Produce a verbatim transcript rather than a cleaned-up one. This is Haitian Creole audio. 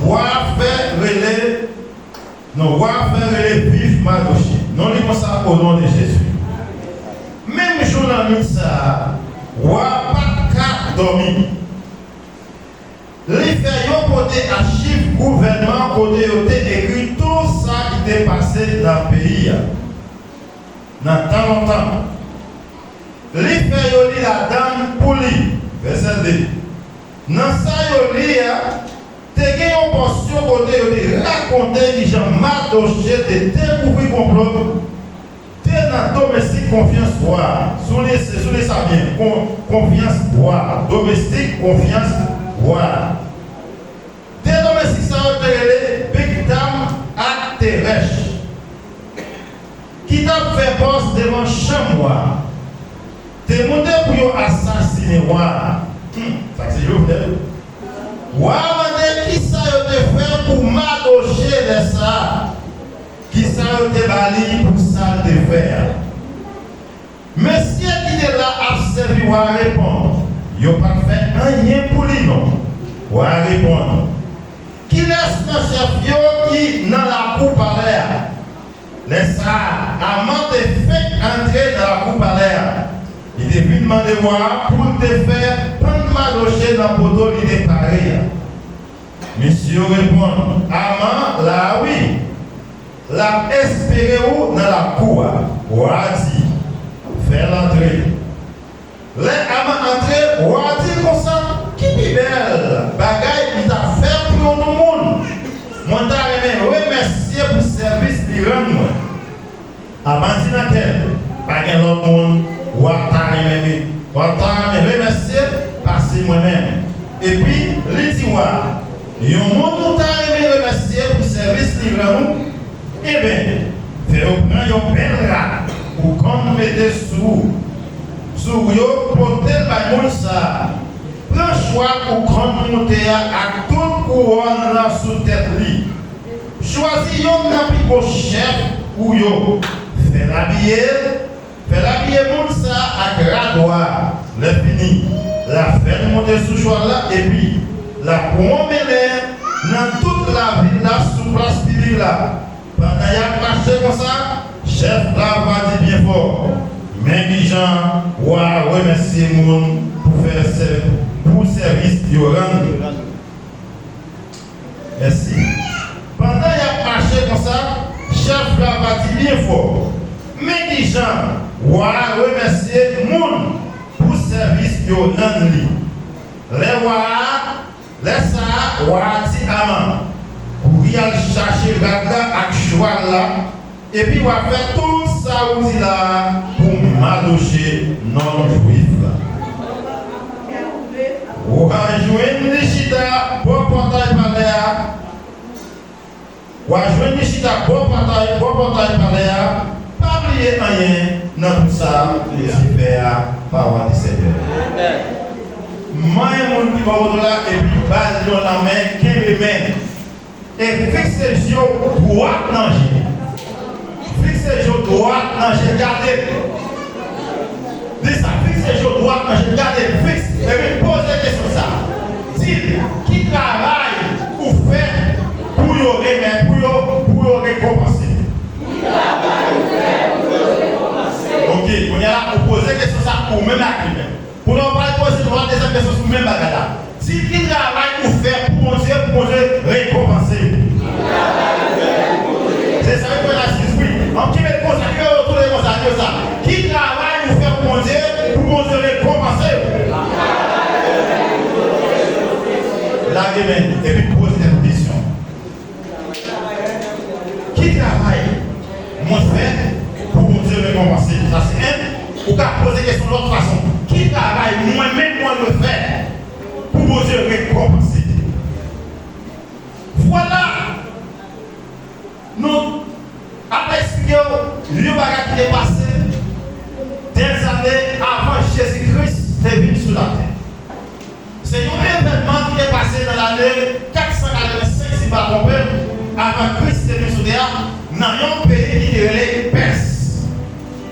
Wa a fè rele, non, wa a fè rele viv Madoche. Non li konsa, o non de Jezi. Menm jou nan nuit sa a, wa a pa t ka dòmi. Li fè yo pote achiv gouvènman kote yo te ekri tou sa ki te pase nan peyi a, nan tan lontan. Li fè yo li ladan l pou li. Vèsè de. Nan sa yo li a, te gen yon pòsyon kote yo te rakonte kijan Madoche te dekouvri konplo te nan domestik konfyans wa a. Souliye, souliye sa byen. Kon, konfyans wa a. Domestik konfyans wa a. De domestik sa yo te rele Bigdam ak Terèch, ki t ap fè pòs devan chanm wa a, te monte pou yo asasinen wa a. Hmm, sa se Jovenel. Wa a mande kisa yo te fè pou Madoche lè sa a, kisa yo te ba li pou sa l te fè a. Mesye ki te la ap sèvi wa a reponn, yo pa t fè anyen pou li non. Wa a reponn, kilès nan chèf yo ki nan lakou palè a? Lè sa a, Aman te fenk antre nan lakou palè a. Li te vin mande wa a pou l te fè pann Madoche nan poto li te pare a. Mesye yo reponn, Aman la a wi. L ap espere w nan lakou a. Wa a di, fè l antre. Lè Aman antre, wa a di l konsa, ki pi bèl bagay m ta fè pou yon moun? Mwen ta renmen remèsye pou sèvis li rann mwen. Aman di nan kè l, pa gen lòt moun wa ta renmen, wa ta renmen remèsye pase mwen menm. Epi li di wa a, yon moun ou ta renmen remèsye pou sèvis li rann ou? Enben, fè yo pran yon bèl rad ou konn mete sou, sou yo, pote l bay moun sa a. Pran chwal ou konn moute a ak tout kouwòn nan sou tèt li. Chwazi yonn nan pi gwo chèf ou yo. Fè l abiye, fè l abiye moun sa a ak rad wa a. Lè fini, l ap fè l monte sou chwal la epi l ap pwonmennen nan tout lavil la sou plas piblik la. Pandan y ap mache konsa, chèf la va di byen fò, men kijan wa a remèsye moun pou fè sè-, pou sèvis yo rann li. Mèsi. Pandan y ap mache konsa, chèf la va di byen fò, men kijan wa a remèsye moun pou sèvis yo rann li. Lè wa a Lè sa a, wa a di Aman, kouri al chache rad la ak chwal la, epi w a fè tout sa ou di la a pou Madoche, nonm Jwif la. W a jwenn li chita bò pòtay palè a. W a jwenn li chita bò pòtay, bò pòtay palè a, pa bliye anyen nan tout sa Lisifè a, pawòl di Senyè. Manyen moun ki bò kote w la epi ba l yon lanmen, kenbe men. E fikse je w dwat nan je l. Fikse je w dwat nan je l, gade l. Di sa, fikse je w dwat nan je l, gade l, fiks, epi poze kesyon sa a. Di l, ki travay ou fè pou yo remè-, pou yo, pou yo rekonpanse? Ki travay ou fè pou yo rekonpanse? Ok, kounye a la, ou poze kesyon sa a ou menm ak li menm. Kounye a, ou pral poze twa, dezyèm kesyon sou menm bagay la. Di ki travay ou fè pou Bondye, pou Bondye rekonpanse w? Se sa yo kwè nan Jezi. An kenbe l konsa, kenbe yo toude konsa, di yo sa. Ki travay ou fè pou Bondye, pou Bondye rekonpanse w? Lage men, epi poze tèt ou kesyon. Ki travay mwen fè pou Bondye rekonpanse m? Sa se en. Ou ka poze kesyon lòt fason. Ki travay mwen menm mwen dwe fè pou Bondye rekonpanse m? Vwala! Nou ap esplike w yon bagay ki te pase dèzane avan Jezi Kris te vin sou latè. Se yon evènman ki te pase nan lane kat san katrevensenk, si m pa twonpe m, avan Kris te vin sou tè a, nan yon peyi ki te rele Pès.